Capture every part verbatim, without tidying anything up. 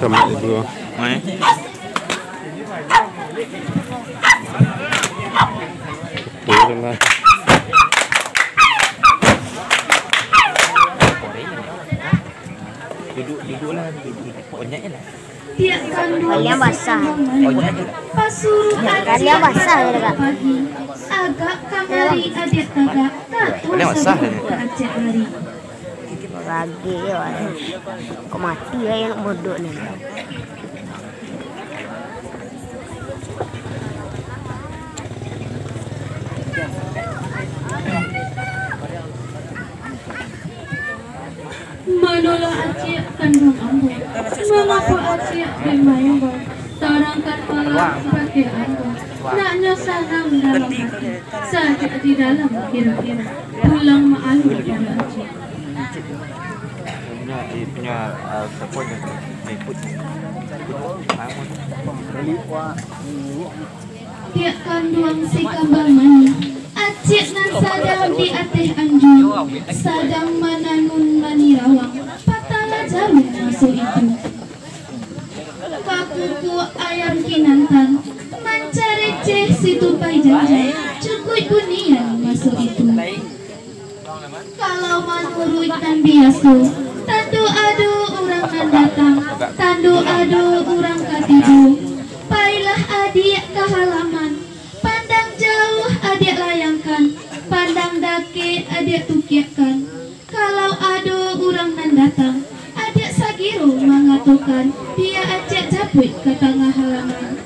Sama ibu. Mai. Turun lah. Duduk, duduklah, duduk, duduk. Onyek je lah. Kalian basah. Kalian basah, kata Kak. Agak kamari adiak tagak, tak. Kalian basah, ya? Lagi, ya. Kok mati, ya, nak bodok ni. Manolah aciak kanduang ambo, mangapa aciak den maimbau? Tarangkan malam bakeh ambo, naknyo sanang dalam hati, sajak di dalam kiro-kiro, pulang ma-alu pado aciak. Punya, eh, punya, ah, siapa yang ikut? Ikut. Diak kanduang si kambang manih, aciak nan sadang di ateh anjuang, sadang mananun manih rawang, patah lah jauah maso itu. Kakukuak ayam kinantan, mancareceh si tupai janjang, cukuik bunian maso itu. Kalau manuruik nan biaso, tando ado urang nan datang, tando ado urang ka tibo. Pailah adiak ka halaman, pandang jauah adiak layangkan, pandang dakek adiak tukiakkan. Kalau ado urang nan datang, adiak sagiro mangatokan, bia aciak japuik ka tangah halaman.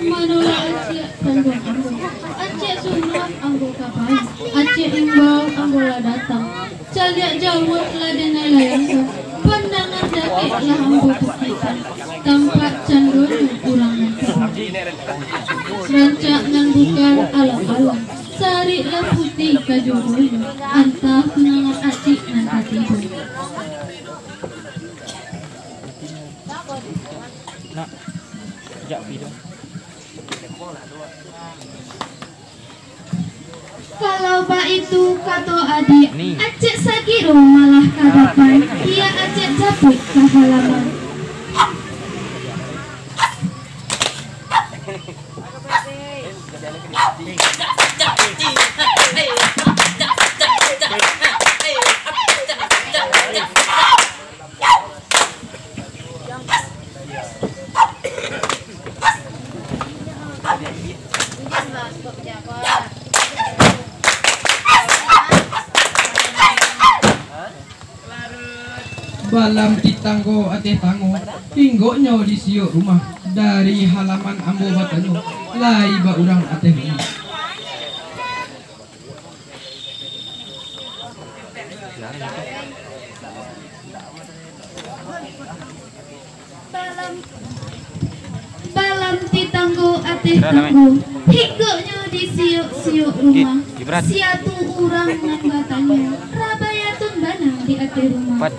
Manolah aciak kanduang ambo, aciak suruah ambo ka pai, aciak imbau ambo lah datang. Caliak jauah lah den layangkan, pandangan dakek lah ambo tukiakkan, tampak candonyo urang nan tau. Rancak nan bukan alang-alang, sarik lah putiah ka juhunyo, antah tunangan aciak nan ka tibo. Nak, jak pi dong. Kalau baitu kato adiak, aciak sagiro malah ka dapan, bia aciak japuik ka halaman. Balam di tanggo ateh tanggo, inggoknyo di siok rumah. Dari halaman ambo batanyo, lai ba urang ateh rumah. Balam, balam di tanggo ateh tanggo, inggoknyo di siok-siok rumah. Sia tu urang nan batanyo, rabayatun bana di ateh rumah.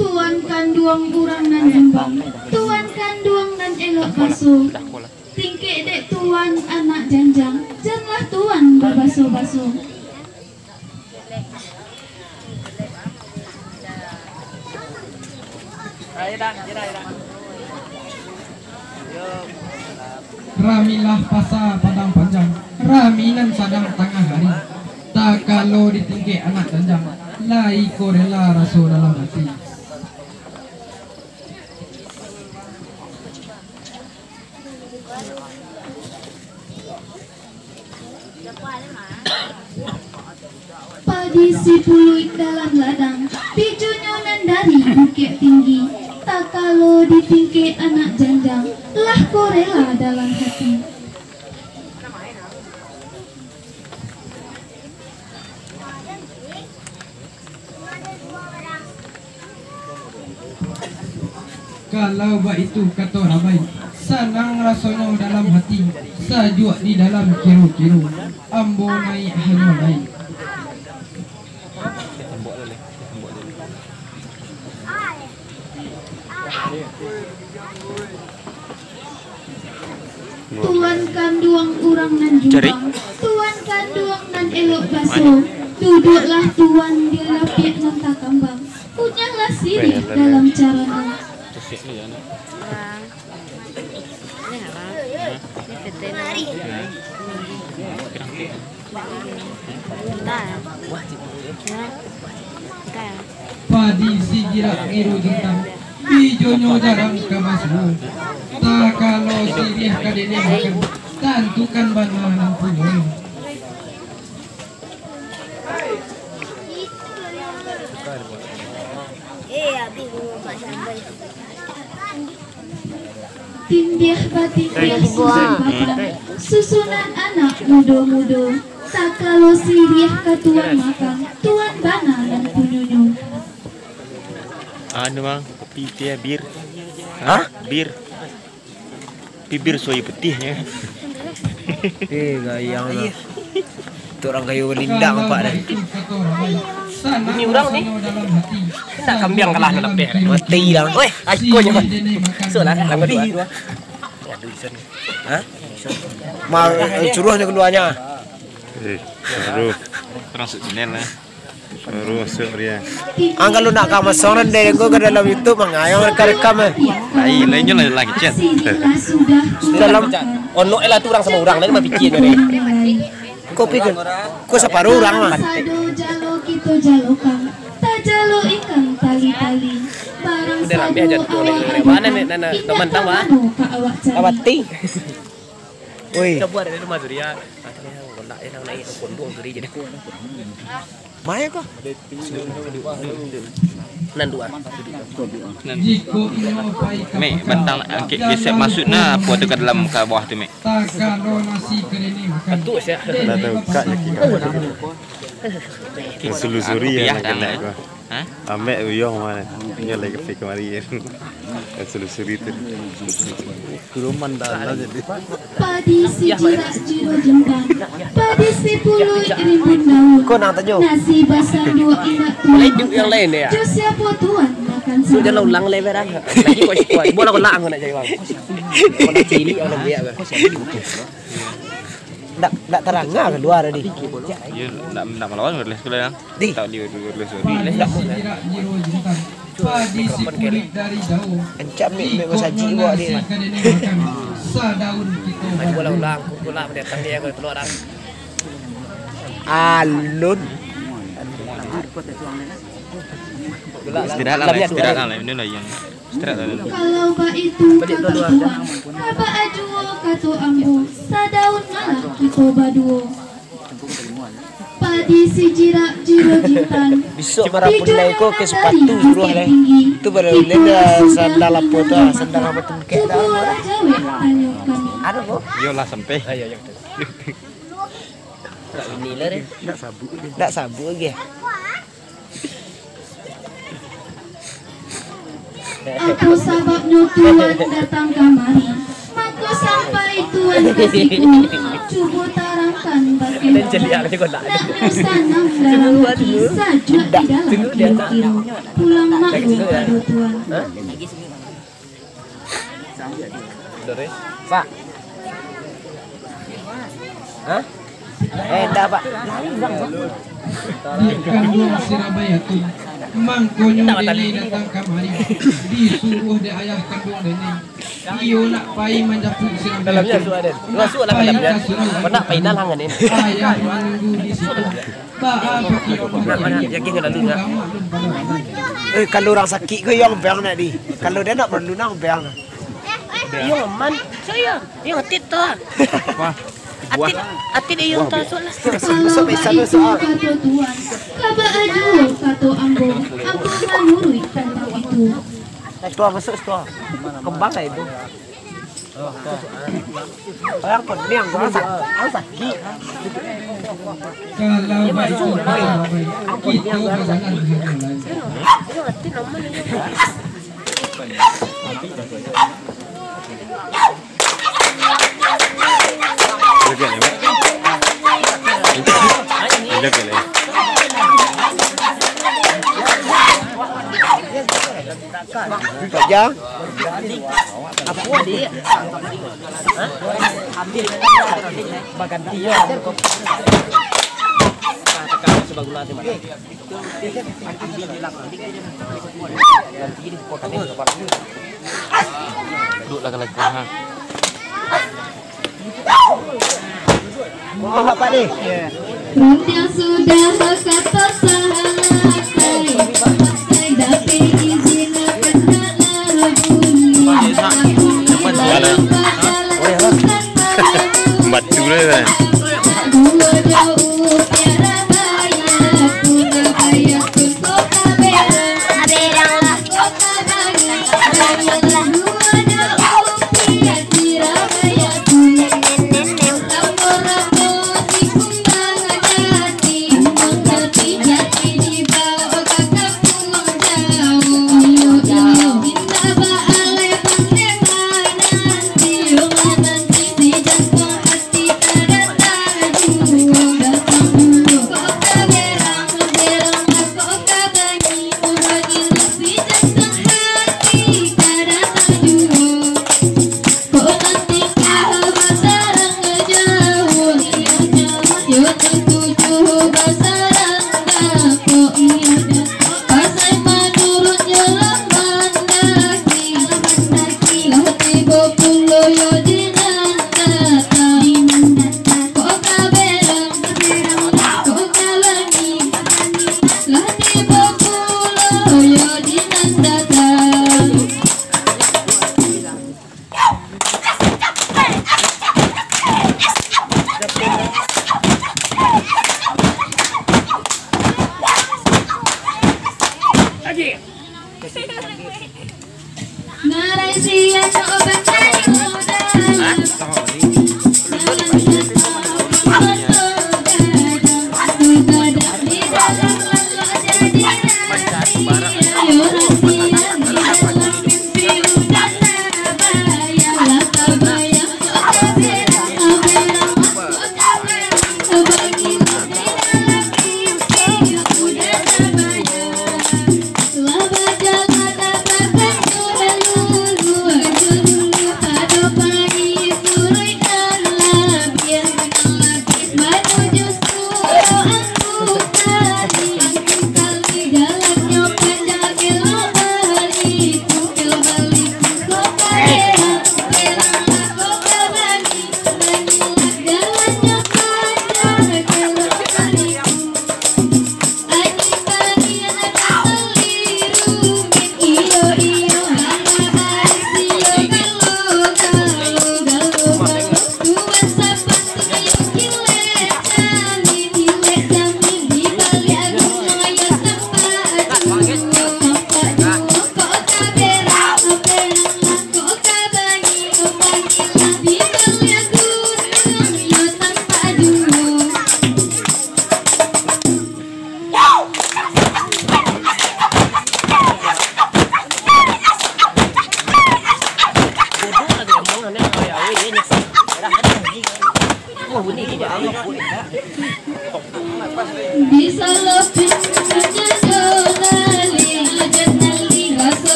Tuan kanduang urang nan jumbang, tuan kanduang nan elok baso. Tingkek dek tuan anak janjang, janlah tuan babaso-baso. Ramilah pasa Padang Panjang, rami nan sadang tangah hari. Takalo di tingkek anak janjang, lai ko rela raso dalam hati. Padi sipuluik dalam ladang, pijonyo nan dari Bukik Tinggi, takalo di tingkek anak janjang, lah ko rela dalam hati. Kalau baitu kato rabai, Tanang rasonyo dalam hati, sajuak di dalam kiro-kiro. Ambo naiak hanyo lai. Tuan kanduang urang nan jumbang, tuan kanduang nan elok baso, duduaklah tuan di lapiak nan takambang, kunyahlah siriah dalam carano. Padi sijirak Giro Jintang, bijonyo jarang ka basuo. Takalo siriah ka deneh makan, tantukan bana nan punyo. Eh, habis rumah sampai. Timbiah batimbiah susun papan, susunan anak mudo-mudo, takalo siriah ka tuan makan, tuan bana nan punyonyo. Anu, Bang, kopi teh, bir. Hah? Bir. Bibir suai putihnyo. Eh, gayang lah. Tu urang kayo balindang nampak dah. Bunyi urang ni. Nak kambiang kalah nak lapeh. Mati lah. Weh, aikonyo. Solah, anggo dua. Hah? Ma, curuahnyo kaluarnyo. Eh, aduh. Termasuk channel lah. Suruh, suruh dia. Ang kalau nak ka masong nan dengko ka dalam YouTube, mangayang rekam-rekam eh. Lain, lain je lah, lah kecil. Dalam onok lah tu urang samo urang, lain mah pikir ni. Kopi ke? Ko saparuh urang mah. Sado jalo kito jalokan, tajalo ikan tali-tali. Barang sado awak habihkan, indak kamano ka awak cari. Awak ti. Oi. Coba ada rumah Surya. Mayo ko? Nan dua. Mek, bantang angkek gesek masuk nah, apo tu ka dalam, ka bawah tu, Mek? Takalo nasi ka deneh makan. Dah tahu, Kak, ya, Kak. Selusuri ya, nak kena, eh. Hah? Ambek uyuang mah. Tinggal lagi kafe kamari. Selusuri tu. Kuruman dah lah jadi. Padi sijirak Giro Jintang, padi sipuluik rimbun daun. Kau nak tanyo. Nasi basanduak indak tuan makan. Jo siapo tuan makan sahari? Sudah lah ulang lebar ah. Lagi kau sikuat. Bola kau nak aku nak cari uang. Kau nak cili, kau nak biak. Ndak, ndak taranga kalua tadi. Iyo, ndak, ndak malawan, udah sekolah, yang. Di. Tak dia dulu, udah sekolah. Di, ndak. Ancak mik, mik masajik buat dia. Maju bola ulang, kumpul lah, datang dia, kalau keluar dah. Alun. Istirahat lah, istirahat lah, ini lah yang. Kalau baitu kato tuan, ka baa juo kato ambo, sadaun malah kito baduo. Padi sijirak Giro Jintang, bisuak marapun lai ko ke sapatu suruah lai. Tu baru lai dah sandal apo tu, ah, sandal apo tu mekek dah. Cubolah jawek tanyo kami. Ado ko? Iyolah sampai. Ayo, ayo. Nak ini lah deh. Nak sabuk lagi. Apo sababnyo tuan datang kamari? Mako sampai tuan ka siko, cubo tarangkan bagaimana. Naknyo sanang dalam hati, sajuak di dalam kiro-kiro. Pulang maklum pado tuan. Pak. Hah? Eh, ndak, Pak. Di kanduang Sirabaya tu, mangkonyo denai datang kamari, disuruah dek ayah kanduang denai. Iyo nak pai manjapuik Sirabaya tu. Nak pai ka surau. Ayah manunggu di situ. Nak, nak, yakin ka lalu, nak. Eh, kalau urang sakik ko, iyo bang nak di. Kalau dia nak perlu nak bang. Iyo aman. Saya, iyo atit tu. Atit, atit iyo tu masuk lah. Kalau baitu kato tuan, ka baa juo kato ambo, ambo manuruik tantang itu. Tuan masuk, tuan. Kembang lah itu. Orang pening, orang sak-, orang sakik. Kalau baitu, kito bajalan hanyo lai. Apo, Dik? Hah? Ambil. Baganti yo. Nah, tekan masih baguna sih, Mas. Duduk lah, kalau gitu, ha. Rundiang sudah kata salah akai, akai dapek izin kandak lah bunyi. Batu lah, kan? Duo jauah piara bayar, pun bayar pun kota berang.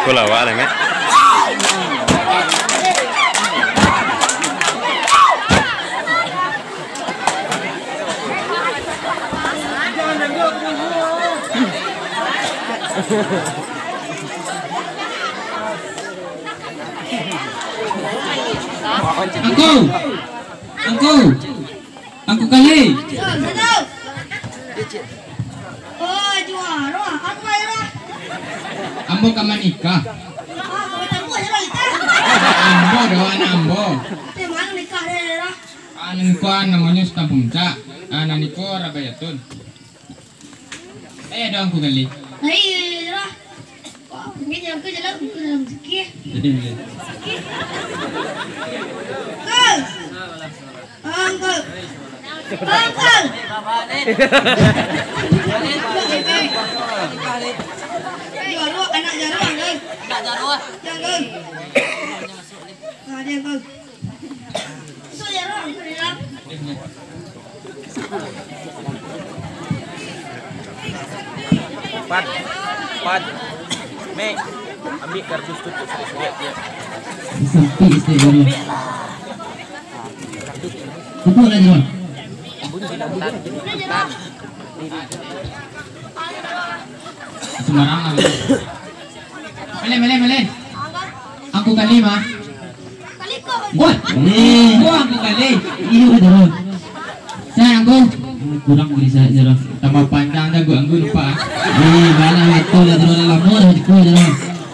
Ko lawak lah, Mek. Angku, angku, angku Kali. Oh, juaro. Angku Kali lah. Ambo ka manikah. Ah, ka batambuah jo lah kita. Ambo doh, anak ambo. Di mano nikah deh lah? Anu ko namonyo Sutan Puncak. Anak niko Rabayatun. Eh, doh Angku Kali. Lai, lah. Wah, mungkin yang ke jalan ke dalam rezeki. Ke. Angku. Angku. Jaro, anak jaro, Angku. Anak jaro. Angku. Nah, dia, Angku. Pan, Pan, Mek, ambiak kardus tu, tu, sudah, sudah, dia. Sempit sikit dulu. Tutup lah, Jero. Sembarang lah. Maleh, maleh, maleh. Angku Kali mah. Wah, eh, wah, Angku Kali. Iyo, Jero. Sayang, Angku. Kurang beri saya, Jero. Tambah panjang dah, Angku, Angku lupa. Eh, balah, betul lah, Jero. Lamo dah, cukup, Jero.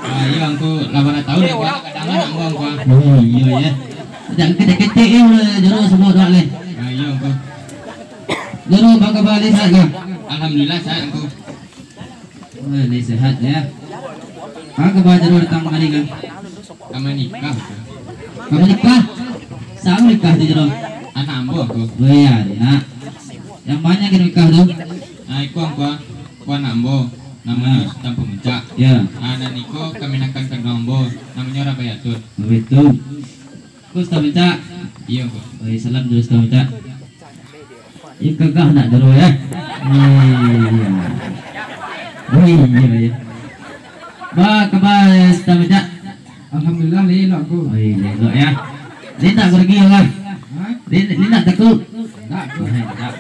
Ah, iyo, Angku. Lapan belas tahun, Angku. Kadang anak Angku, Angku. Oh, iyo, ya. Jangan ketek-ketek, eh, Jero, semua doa, leh. Ah, iyo, Angku. Jero, apa kabar, leh, sehat kah? Alhamdulillah, sehat, Angku. Wah, lai sehat, ya. Ka kaba Jero datang kamari, kan? Ka manikah. Ka manikah? Sia manikah tu, Jero? Anak ambo, Angku. Weh, anak. Yang ma nan ka nikah tu? Ah, iko, Angku. Ko anak ambo. Namonyo Sutan Pamuncak. Ya. Anak niko kamanakan kanduang ambo. Namonyo Rabayatun. Rabayatun. Ko Sutan Pamuncak. Iyo, Angku. Oi, salam dari Sutan Pamuncak. Iko gagah nak Jero, ya? Iya. Oh, iya, iya. Ba, kaba Sutan Pamuncak? Alhamdulillah, lai elok, Angku. Oh, iya, elok, ya. Lai indak barugi, ya, Bang? Hah? Lai, lai indak takuik? Indak, Angku. Oh, indak.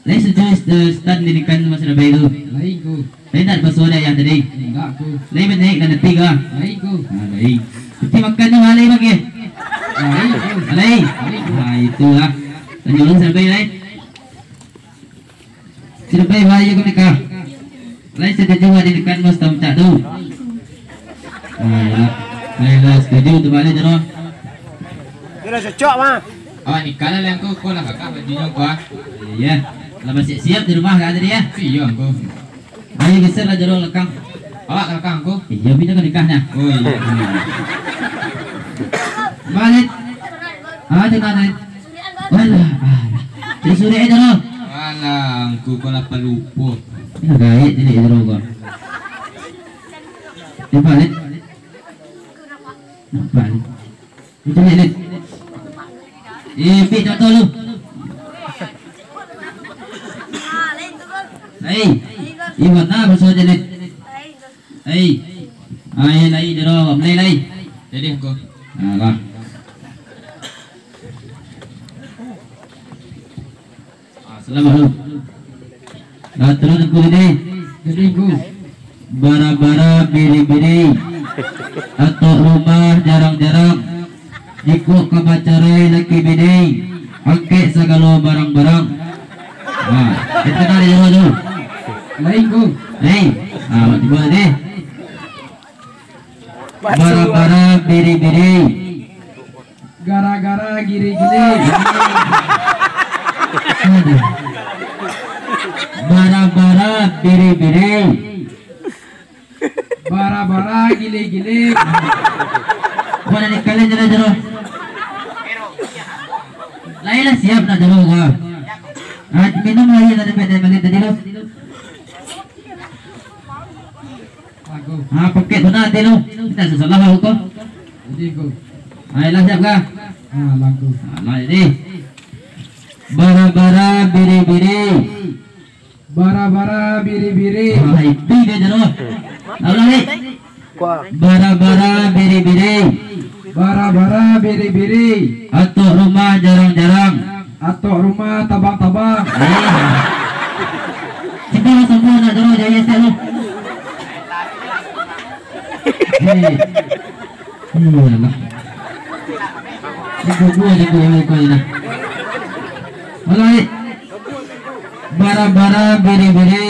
Lai satuju, eh, Sutan dinikahan samo Rabai tu? Lai, Angku. Lai indak basuo dek ayah tadi? Indak, Angku. Lai banaik ka ateh ko? Lai, Angku. Ah, lai. Piti makan tu lai, Bang, ya? Lai, Angku. Ah, lai? Lai, Angku. Ah, itulah. Tanyo urang si Rabai, lai. Si Rabai, ba, iyo ka nikah? Lai satuju dinikahan samo Sutan Pamuncak tu? Ah, iyo. Lai, lai, satuju tu, baliak, Jero. Iyo lah, cocok, mah. Awak nikah lah, lai, Angku. Ko lah gagah bajunyo, Angku, ah. Iyo. Lah basiap-siap di rumah, kan, tadi, ya? Iyo, Angku. Ayo, geser lah Jero ka balakang. Awak ka balakang, Angku? Iyo, bina ka nikahnyo. Oh, iyo. Baliak. Ah, tenang, Nek. Alah, alah. Cek surek aja, Jero. Alah, Angku, ko lah palupo. Lah gaek cilik Jero ko. Cubo, Nek. Nampak, Nek. Itu, Nek, Nek. Eh, ambiak contoh lu. Lai. Iyo, bana basuo aja, Nek. Lai. Ah, iyo, lai, Jero. Mulai, lai. Jadi, Angku. Alah. Ah, salamat lu. Nah, turun, Angku, ini. Jadi, Angku. Bara-bara biri-biri, atok rumah jarang-jarang, jikok ka bacarai laki bini, angkek sagalo barang-barang. Nah, itu kenal di Jawa tu. Lai, Angku. Lai. Ah, awak tibo tadi. Bara-bara biri-biri. Gara-gara giri-giri. Aduh. Bara-bara biri-biri. Bara-bara gile-gile. Kau nak nikah lai, Jaro, Jaro? Lai lah siap nak, Jaro, kau. Ah, minum aia tadi, pada balik tadi tu. Aku. Ah, pakai tu nak hati tu. Tidak salah aku kau. Jadi aku. Ayolah, siap kah? Ah, laku. Alah, jadi. Bara-bara biri-biri. Bara-bara biri-biri. Ah, itu dia, Jaro. Ulang, Dik. Bara-bara biri-biri. Bara-bara biri-biri. Atok rumah jarang-jarang. Atok rumah tabang-tabang. Eh. Siko lah, sambung nak, Jaro, jauah siap tu. Eh. Iyolah. Iku gua jago yang ikut ini. Mulai. Bara-bara biri-biri.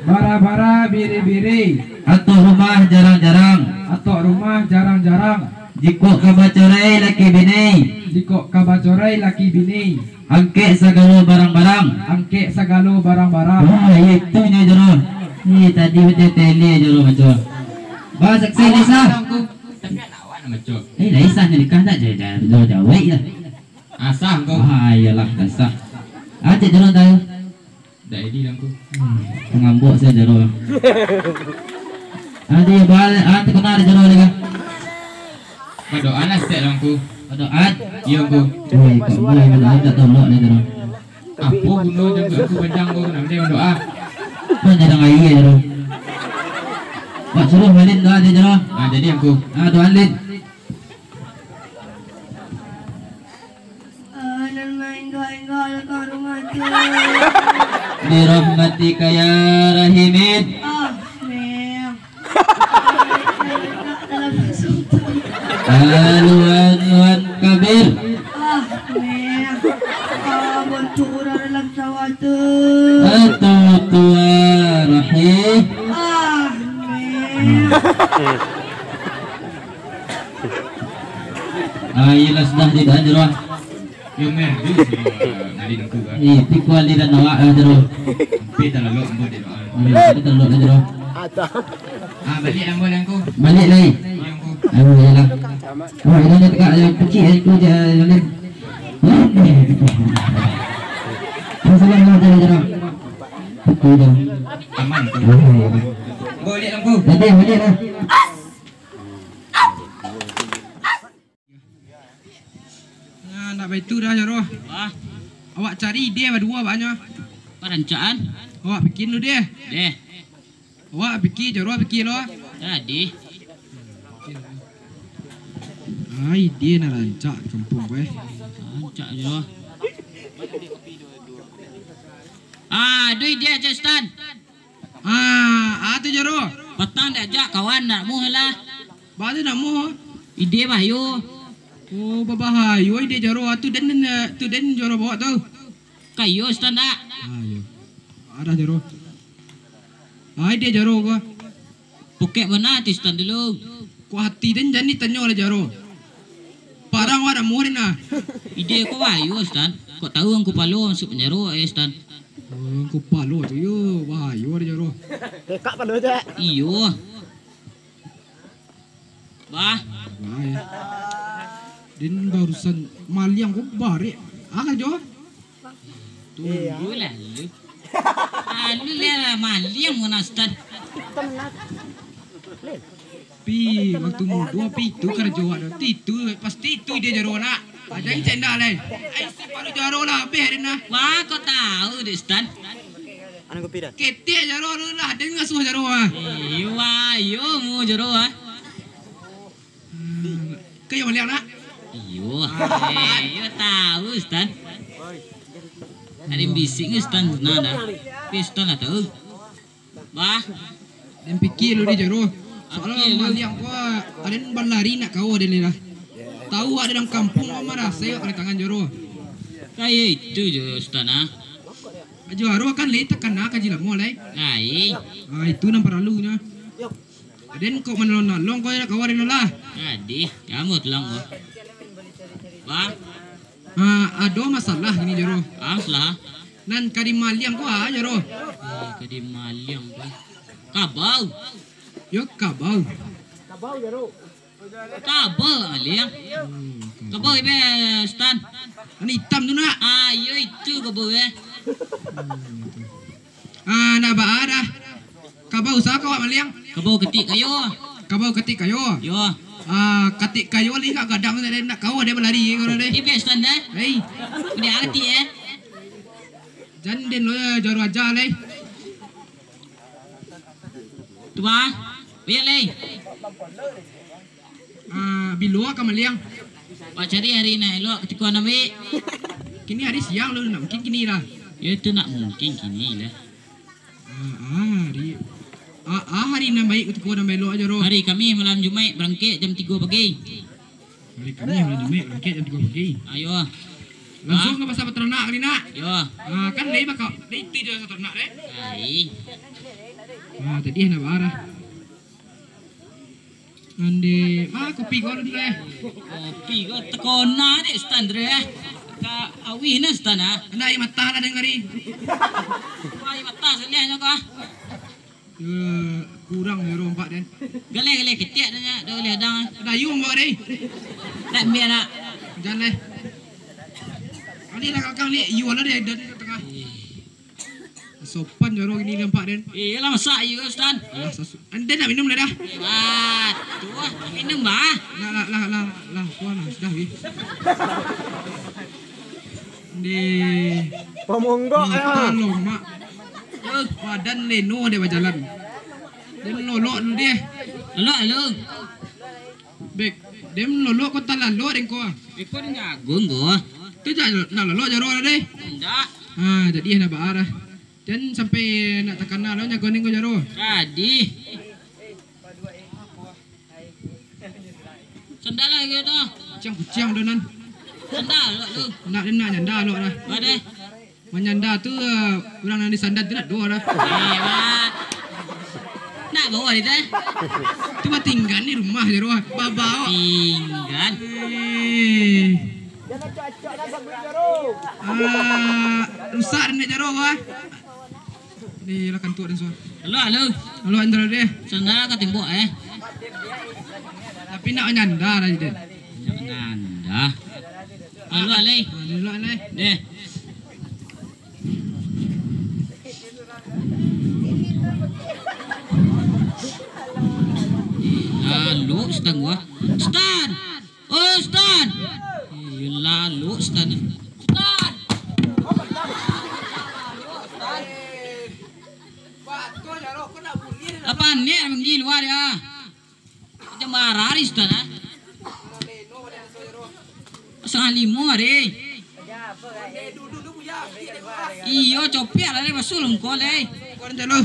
Bara-bara biri-biri. Atok rumah jarang-jarang. Atok rumah jarang-jarang. Jikok ka bacorai laki bini. Jikok ka bacorai laki bini. Angkek sagalo barang-barang. Angkek sagalo barang-barang. Wah, itu nyo, Jaro. Ih, tadi baca tele, Jaro, baca. Bah, saksi ni sah. Tapi anak awak nak baca. Eh, lah, sah ni nikah tak? Jauh, jauh, jauh, jauh lah. Ah, sah, Angku. Ah, iyalah, dah sah. Ah, cek Jaro tahu. Dak edi lah, Angku. Hmm, pangambok saja, Jaro. Ah, dia balik, ah, terkenal ada Jaro lagi. Badoa lah, stek lah, Angku. Badoa? Iya, Angku. Woi, kok mulai badoa tak tolok dia, Jaro. Apo guno jangguik Angku panjang ko, nak mandai mandoa? Kan jarang aia, Jaro. Wak suruah Malin doa dek Jaro. Ah, jadi Angku. Ah, doa, Lin. Ah, nan main doa enggak ada ka rumah tu. Birahmatika ya Rahimin. Ah, meh. Aluan wan kabir. Ah, meh. Ah, bontuk urang dalam sawah tu. Atutua Rahim. Ah, meh. Ah, iyalah, sudah, tidak, Jaro. Yo, meh, yo, sudah, ngalin tu, kan. Eh, tiku aliran awak, ah, Jaro. Sampai talalok ambo dek doa. Iya, sampai talalok lah, Jaro. Ah, balik ambo lah, Angku. Balik lai. Iya, Angku. Aduh, iyalah. Wah, ini nak tegak, yang kecil, yang tu je, yang lain. Assalamualaikum, Jaro. Betul, Jaro. Aman, Angku. Oh, iya. Balik, Angku. Tadi, balik lah. Nah, nak baitu dah, Jaro. Wah. Awak cari ide baduo, Pak, nyo. Parancaan. Awak pikia dulu deh. Deh. Awak pikia, Jaro pikia lo. Jadi. Ah, ide nan rancak di kampuang ko, eh. Rancak, Jaro. Ah, ado ide, Stan. Ah, ah tu, Jaro. Patang diajak kawan nak muh lah. Ba tu nak muh? Ide bahayo. Oh, babahayo ide Jaro. Ah, tu den, tu den Jaro bawa tu. Kayo, Stan, dak? Ah, iyo. Adah, Jaro. Ah, ide Jaro ko. Pokek bana ati Stan dulu. Kok ati den jan ditanyo lah, Jaro. Parang wak nak muh den ah. Ide ko bahayo, Stan. Kok tahu Angku Palo masuk panjaro, eh, Stan. Oh, Angku Palo tu yo, bahayo ado, Jaro. Tekak palo, Cek. Iyo. Bah. Bah, ya. Den barusan maliang ko barek. Ah, karajo. Tunggu lah lu. Alu lah maliang ko, Stan. Pi, waktu mudo, pi itu karajo awak tu. Itu, pasti itu ide Jaro nak. Jan cek ndak lai. Ai, si palu Jaro lah, abih den nah. Wah, kok tahu dek Stan? Anu kopi dah. Ketek Jaro tu lah, den ngasuh Jaro ah. Iyo, wah, iyo mu Jaro ah. Hmm, kayo maliang nak? Iyo. Eh, iyo tahu Stan. Ado bisik nyo Stan nah dah. Tapi Stan lah tahu. Bah. Den pikia lu di Jaro. Soalnyo maliang ko, aden balari nak kawa den lah. Tahu ado dalam kampuang mah rasai wak dari tangan Jaro. Kayak itu jo Stan ah. Jaro kan lai takana kaji lamo lai. Ai. Ah, itu nan paralunyo. Den kok manolong-nolong ko nak kawa den lah. Jadi, kamu tulang ko. Bah. Ah, ado masalah kini Jaro. Ah, masalah. Nan ka dimaliang ko ah, Jaro. Eh, ka dimaliang ko. Kabau. Yo kabau. Kabau, Maliang. Kabau ibe, Stan. Anu itam tu nak. Ah, iyo itu kabau eh. Ah, nak baa dah. Kabau sa ko awak Maliang? Kabau katik kayo. Kabau katik kayo. Yo. Ah, katik kayo lai kak gadang tu nak kau ado balari kau dah deh. Ibe Stan dah. Hei. Dia katik eh. Jan den lo jaro aja lai. Tu bah. Oya lai. Ah, bilo ka Maliang? Wak cari hari nan elok katiko nan baiak. Kini hari siang lo, nak mungkin kini lah. Yo itu nak mungkin kini lah. Ah, ah, hari. Ah, ah, hari nan baiak katiko nan elok aja doh. Hari Kamih malam Jumaik barangkek jam tigo pagi. Hari Kamih malam Jumaik barangkek jam tigo pagi. Ayo. Langsung ka pasar bataranak kali nak. Yo. Ah, kan lai bakal lai itu jo bataranak deh. Ai. Ah, tadi nak barah. Ande, ah, kopi kau dulu eh. Kopi kau tekona dek Stan deh eh. Ka awih na Stan ah. Anda air mata lah dengari. Air mata saliah nyo kau ah. Yo, kurang yo rompak den. Galeh galeh ketiak dah nyo, dah galeh adang ah. Dah yum kau deh. Tak biar nak. Jan leh. Kali lah kakang ni, iyo lah deh dari tengah. Sopan jaro gini nampak den. Iyolah masak iyo Stan. Alah sasu. Ande nak minum dah dah. Wah, tu ah, minum bah. Lah lah lah lah lah, kuah lah sudah wih. Di Pamonggok ya. Mata lomak. Eh, badan leno dia bajalan. Dia lolok dulu dia. Lolok dulu. Bek, dem lolok ko talalok den ko ah. Iko den jago ko. Tu ja-, nak lolok jaro lah deh. Indak. Ha, jadi nak baa dah. Jan sampai nak takana lo nyago den ko jaro. Jadi. Sandal lah gitu. Kuciang-kuciang do nan. Sandal lo lu. Nak den nak nyanda lo lah. Ba deh. Manyanda tu, eh, urang nan disanda tu nak doh dah. Eh, Mat. Nak bawa ni teh? Tu batinggan ni rumah je doh. Babawa. Tinggan. Eh. Ah, rusak ni jaro bah. Ni lah kantuk dan suah. Halo, halo. Halo, Andro deh. Sanda ka tembok eh. Tapi nak manyanda lah je. Nak manyanda. Halo, Alai. Halo, Alai. Deh. Lalu Stan gua. Stan! Oh, Stan! Iyo, lalu Stan. Stan! Apa ni manggi luar ya? Jam bara hari sudah lah. Satangah limo hari. Iyo, copiak lah, leh, basul lungko, leh. Kuaran jalo.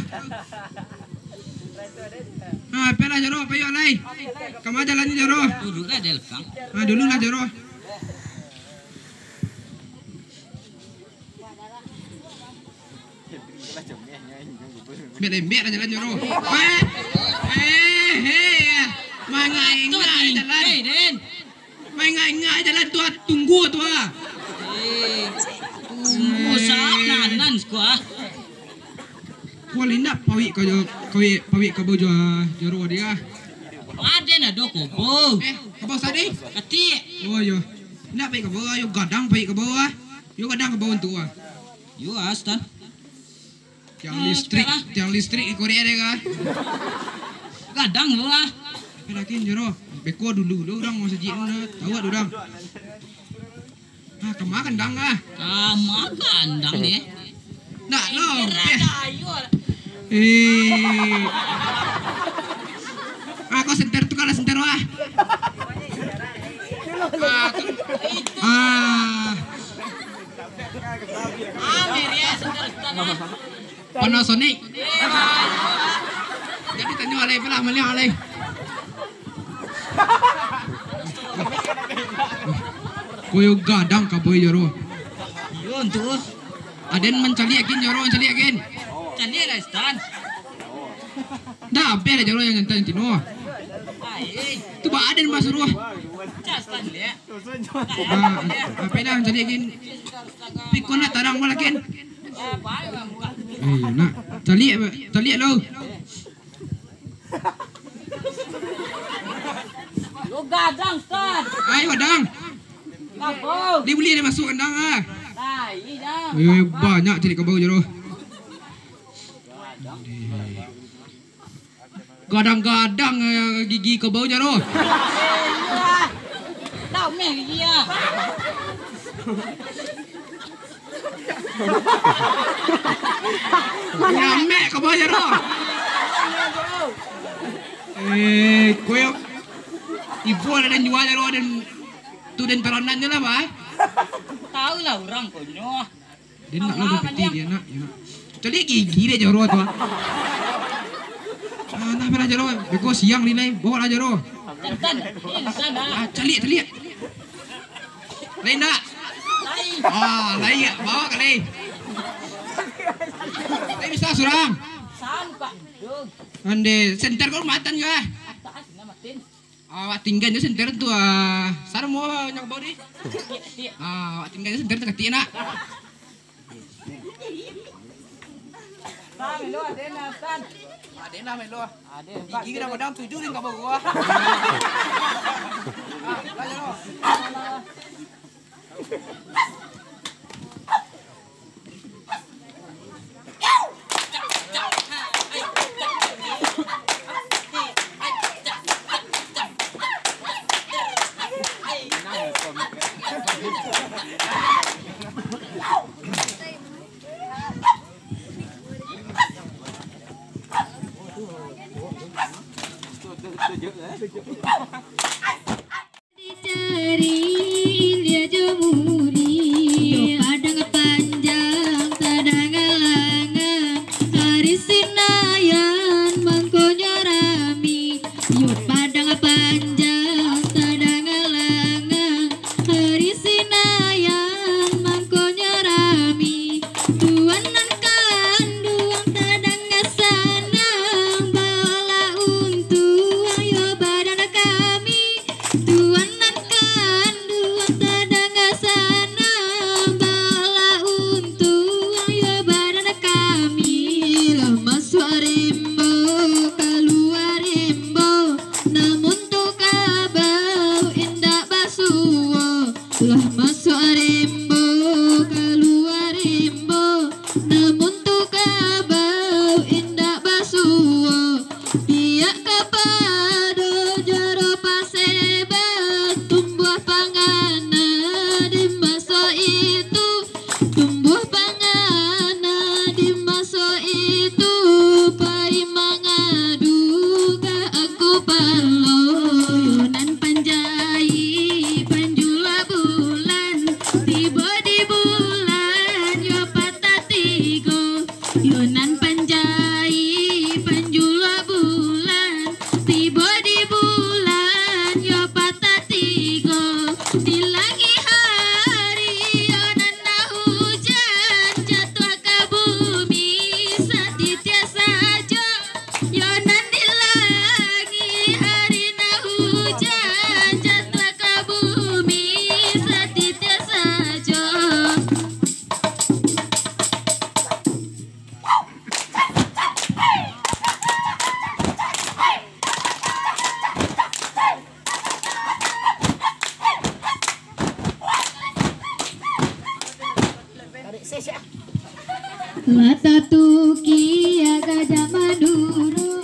Ha, apolah jaro, apo yo, leh? Kama jalan ni jaro? Dulu lah dia lekang. Ha, dulu lah jaro. Lembek-lembek lah jalan jaro. Eh, eh, eh, mangaingak jalan. Hei, Den. Mangaingak jalan tu, ah, tunggu tu, ah. Eh, tunggu sap nanan siko, ah. Kuali nak pawik ka jo, kawik, pawik ka bau jo, jaro dia, ah. Aden ado kobo. Eh, kobo sadi? Katik. Oh, yo. Nak pawik ka bau, yo gadang pawik ka bau, ah. Yo gadang ka bau tu, ah. Yo, ah, Stan. Tiang listrik, tiang listrik dikorek deh kah? Gadang tu lah. Tapi lagi jero, beko dulu, dulu urang masajik tu dah, tahu ado urang. Ah, kama kandang ah. Kama kandang deh. Nak lo. Eh. Ah, kau senter tu kalah senter wah. Ah, tu. Ah. Panasonic. Jadi tanyo alai pulang, maliang alai. Koyo gadang kaboi jaro. Yo, untuk. Aden mancaliak gin jaro, mancaliak gin. Caliak lah, Stan. Dah, abih lah jaro yang nyantai tino. Ai. Tu ba aden basuruah. Cak Stan liak. Ah, apa dah mancaliak gin? Piko nak tarang pun lagi. Eh, nak. Caliak, caliak lo. Oh, gadang, Ustaz. Ai, gadang. Kabau. Dia boleh dia masuk kandang ah. Lai, dah. Oi, oi, banyak cari kabau jaro. Gadang-gadang, eh, gigi kabau jaro. Eh, iya. Tahu meh gigi ah. Nyamek kabau jaro. Eh, koyo ibu ada dan jual jaro dan tu dan taronan je lah, bah. Tahu lah orang konyo. Dia nak lah, dia nak, dia nak. Cari gigi dia jaro tu, ah. Ah, nah, mana jaro? Beko siang ni, lai. Bawa lah jaro. Intan, intan, ah. Ah, caliak, caliak. Lai nak? Lai. Ah, lai, bawa ka lai. Lai bisa surang. Sampai. Ande, senter kau matan juga. Awak tinggan jo senter tu, ah, saramo nyo kabau di. Ah, awak tinggan jo senter tu katik nak. Nah, melo ade nah, Tan. Ade nah, melo. Ade, gigi kadang-kadang tujuh ring kabau gua. Ah, lah, jalo. Dicari India jo Muri, yo Padang Panjang tadanga langang, ari Sinayan mangkonyo rami, yo Padang Panjang tadanga langang, ari Sinayan mangkonyo rami, tuan nan kanduang tadanga sanang, baolah untuang yo badan kami. Tuan nan kanduang tadanga sanang, baolah untuang yo badan kami. Lah masuak rimbo, kalua rimbo, namun tu kabau indak basuo. Lah masuak rimbo, kalua rimbo, namun tu kabau indak basuo. Pihak kapado jaro paseban, tumbuah pangana di maso itu, tumbuah pangana di maso itu, pai mangadu ka Angku Palo. Yo nan panjai panjuluak bulan, tibo di bulan yo patah tigo. Yo nan panjai panjuluak bulan, tibo di bulan yo patah tigo. Di langik hari yo nan nak hujan, jatuah ka bumi satitiak sajo. Yo nan di langik hari nan hujan, jatuah ka bumi satitiak sajo. Lah tatukia Gajah Maduro,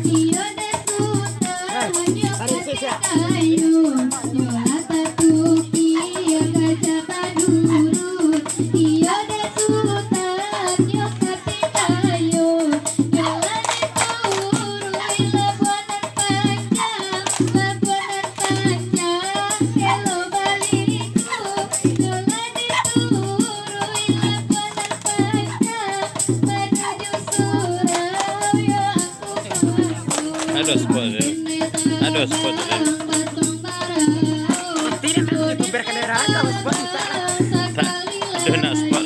iyo dek Sutan, hanyo kayo. Yo lah tatukia Gajah Maduro, iyo dek Sutan, yo kayo. Yo lah dituruik labuah nan panjang, labuah nan panjang, kelo baliku. Yo lah dituruik labuah nan panjang, manuju surau yo Angku Palo. Aduh, spot dia. Aduh, spot dia. Tidak, kan youtuber kendaraan kalau spot bisa. Tak, aduh, nak spot.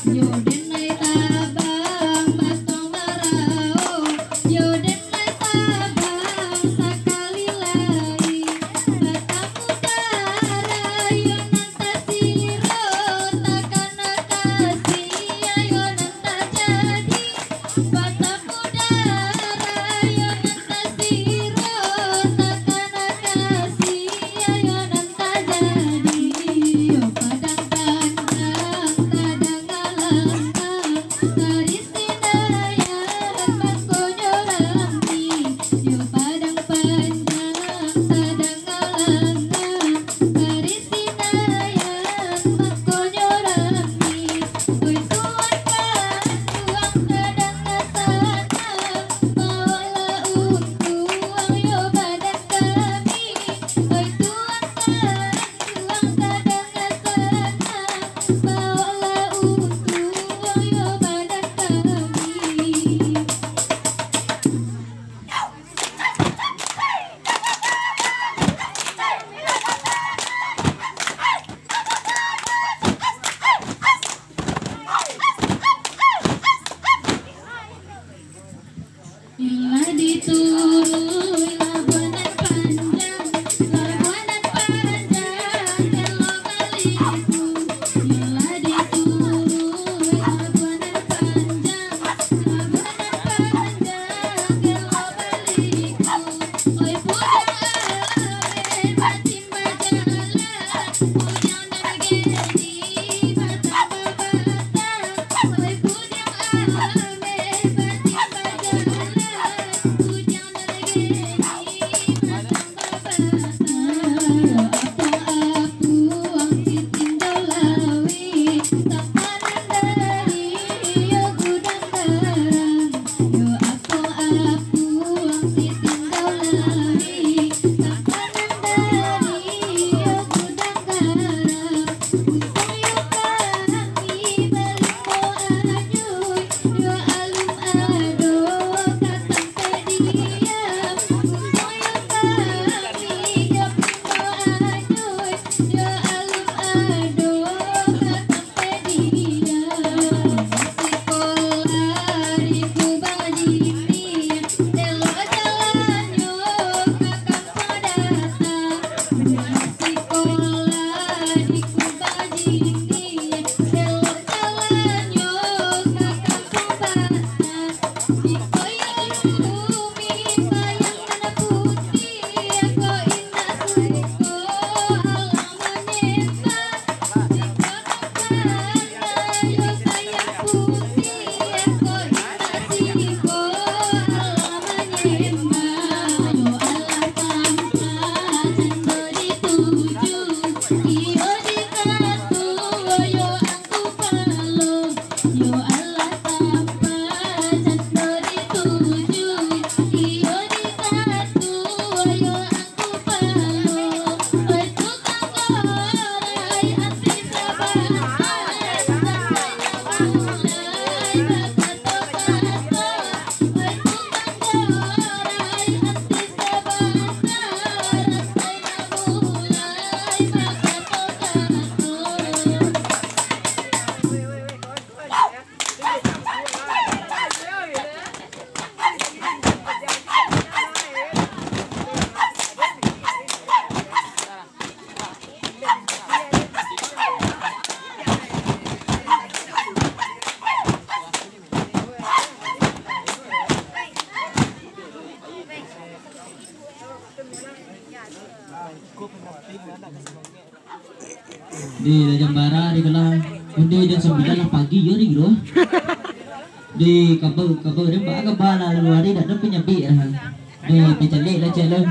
Yo denai tabang batong marau, yo denai tabang sakali lai. Batamu darah yo nan tasiro, takana ka sia yo nan tajadi. Batamu darah yo nan tasiro, takana ka sia Di lah jam bara di lah. Undi jam sambilan lah pagi yo di lo. Di kaba, kaba di ba kaba lah lalu hari dak ado panyabik lah. Di picalik lah cek lo.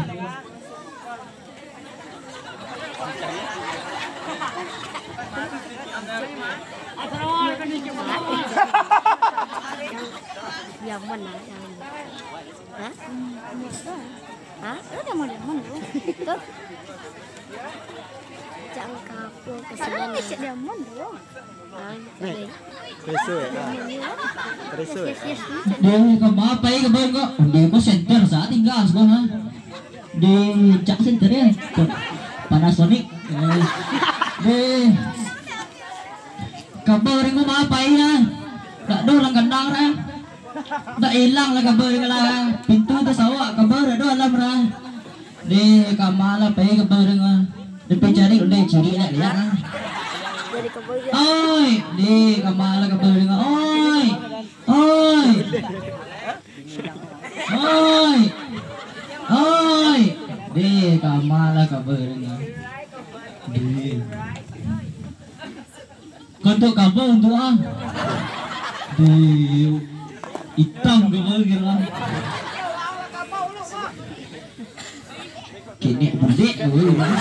Yang mana? Hah? Hah? Lu udah mau diamond lu? Tuh. Jangan kapur ke sana. Bisa diamond lu. Ah, Nih. Oke. Reso ya? Ah. Reso ya? Yes, yes, yes. Dia kama pai ka bawah ko. Dia ko center sa tinggal sekolah. Di cak center ya. Panasonic. Eh. Di kaba ringu ma pai ya. Tak do lang kandang dah. Dak ilang lah kaba ringu lah. Pintu tasawak kaba dak do alam dah. Di kama lah pai kaba ringu. Di pai cari udah ciri lah ya. Oi, di kama lah kaba ringu. Oi. Oi. Oi. Oi. Di kama lah kaba ringu. Di. Kontok kaba untuak ah. Di itam kaba kiro ah. Kenek bulik kaba kiro ah.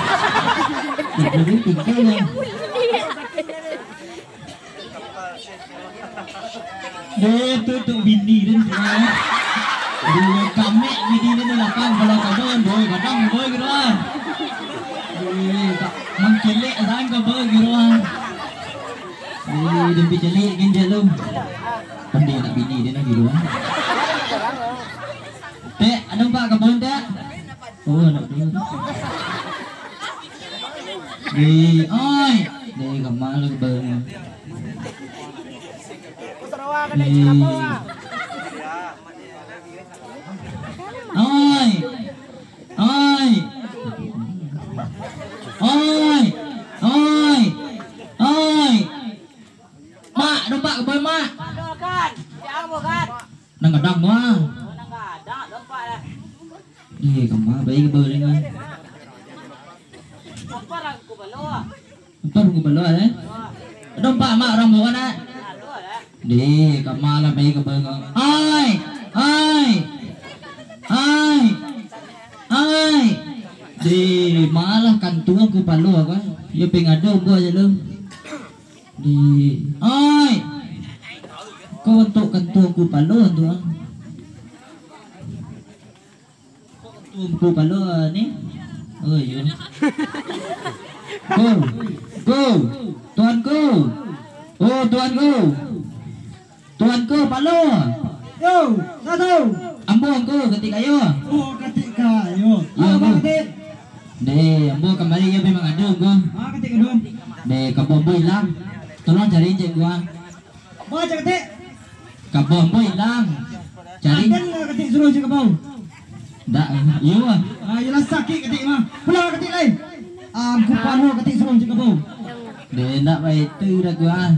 Kaba tinggi lah. Deh, tu, tu bini dia tu. Dua kamek bini dia tu lapang kalau kaba, dua gadang, dua kiro ah. Deh, tak mangkilek sang kaba kiro ah. Deh, dia pi calik ginjal tu. Pandai nak bini dia nak kiro ah. Tek, ada empat kaba, Tek? Oh, anak tu. Di, oi. Di, kama lah kaba ringu. Di. Oi. Oi. Oi. Oi. Oi. Mak, dompak kaba, Mak. Nang gadang tu ah. Eh, kama pai kaba ringu ah. Apa nunggu balua, eh? Dompak mak orang bukan, nak? Deh, kama lah pai ka bangau. Ai, ai, ai, ai. Deh, malah kantuang ku palo ko. Yo pengado buah je lu. Deh, ai. Kau untuk kantuang ku palo tu, ah. Tuanku palo ni. Oh, iyo. Ko. Ko. Tuanku. Oh, tuanku. Tuanku palo. Yo, satu. Ambo angku katik kayo. Oh, katik kayo. Iyo, Abang angku. Katik. Deh, ambo kamari iyo pai mangadu angku. Ah, katik kado. Deh, kabo ambo ilang. Tolong cari cek gua. Ba cak katik? Kabo ambo ilang. Cari. Aden lah katik suruah cak kabau. Dak, iyo ah. Ah, iyolah sakik katik mah. Pulang katik lai. Ah, ku pano katik suruah cak kabau. Deh, ndak baitu dah gua.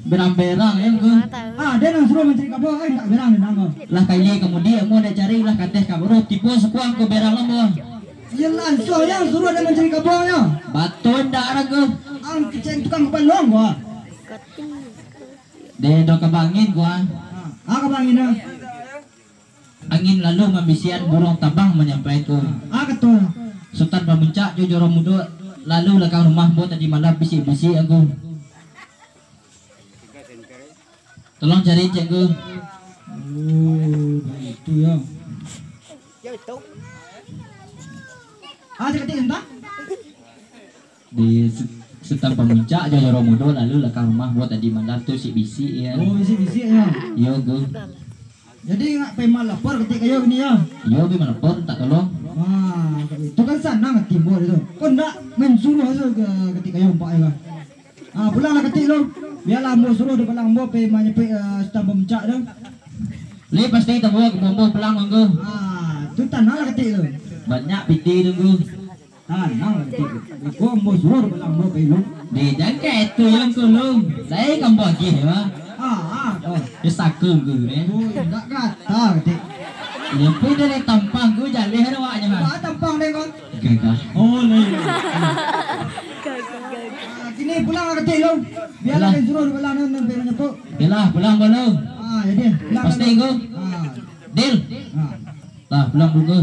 Berang-berang ya gua. Ah, den lah suruah mancari kabau, eh, ndak berang den nang kau. Lah kali kamudi ambo ndak cari lah kateh kabau. Tibo sukuang ku berang ambo. Iyolah, so yang suruah den mancari kabau ya. Baton dak ragu. Ang kecen tukang balong gua. Deh, do ka bangin gua. Ah, ka bangin ah. Angin lalu mambisian, buruang tabang manyampaikan. Ah, kato. Sutan Pamuncak jo Joro Mudo lalu lakang rumah ambo tadi malam bisik-bisik angku. Tolong cari cek angku. Oh, baitu ya. Ah, cak katik entah. Di Su-, Sutan Pamuncak jo Joro Mudo lalu lakang rumah ambo tadi malam tu bisik-bisik ya. Oh, bisik-bisik ya. Iyo, Gu. Jadi nak pai malapor katik kayo kini ya. Iyo, pai malapor, mintak tolong. Wah, itu kan sanang ati ambo tu. Kau ndak main suruah tu ka katik kayo ampak ya. Ah, pulanglah katik lu. Bialah ambo suruah di palang ambo pai manyepik, eh, Sutan Pamuncak tu. Lai pasti tabawa ka ambo pulang angku. Ah, tu tananglah katik lu. Banyak piti tu angku. Tanang, iko ambo suruah balang ambo pai lu. Di jangkai tu yang tulung. Lai ka ambo agih, ya. Ah, ah. Oh. Yo saka ku, eh. Oh, indak kata, Dik. Yo pun dari tampang ku jaleh ada awaknyo, ha. Ba tampang deh kau. Gagah. Oh, lai. Ah, kini pulang lah katik lu. Bialah. Bialah. Suruah balang nan, nan pai manyepik. Bialah, pulang balu. Ah, jadi. Pulang. Pasti balu. Ku. Ah. Deal. Ah. Lah, pulang dulu.